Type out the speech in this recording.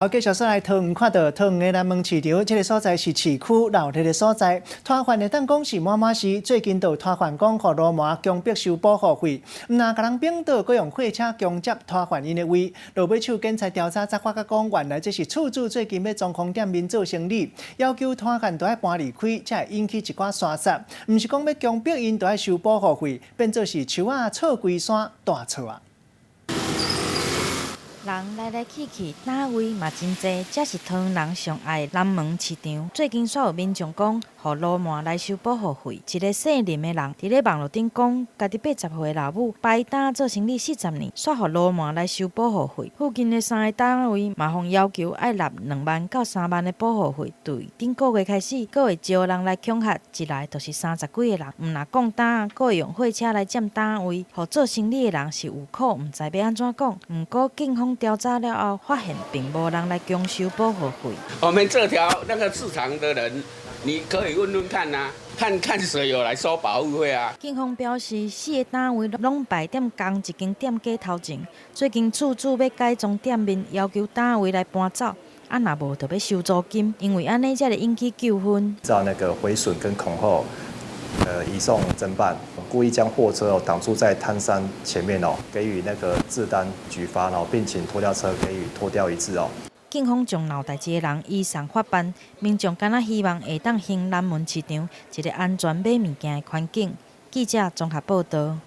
好，繼續來桃園看到桃園的南門市場，這个所在是市區鬧熱的所在。攤販會當講是滿滿是，最近就有攤販講，予路麻強迫收保護費，毋但共人反倒，閣用貨車強佔攤販𪜶的位。落尾手警察調查才發覺講，原來這是厝主最近欲裝潢店面做生理，要求攤販都愛搬離開，才會引起一寡沙殺。毋是講欲強迫𪜶都愛收保護費，變做是樹仔錯規山大錯啊！人來來去去，攤位嘛真濟，這是桃園人上愛的南門市場。最近煞有民眾講，予路麻來收保護費。一个姓林的人，佇咧網路頂講，家己80歲的老母擺攤做生理40年，煞予路麻來收保護費。附近的三个攤位嘛，予要求愛納2萬到3萬的保護費。對頂個月開始，閣會招人來恐嚇，一來就是30幾个人，毋但摃擔，閣會用貨車來佔攤位，予做生理的人是有苦毋知欲按怎講。毋過警方調查了後，發現並無人來強收保護費。我們這條那個市場的人，你可以問問看啊，看看誰有來收保護費啊？警方表示，四个攤位攏擺佇仝一間店家頭前。最近厝主欲改裝店面，要求攤位來搬走，啊，若無就欲收租金，因為按呢才會引起糾紛。造那個毀損跟恐嚇，移送偵辦，故意將貨車哦擋住在攤商前面哦，給予那個治單舉發哦，並請拖吊車給予拖吊一致哦。警方將鬧代誌的人移送法辦，民眾敢若希望會當還南門市場一个安全買物件的環境。記者綜合報導。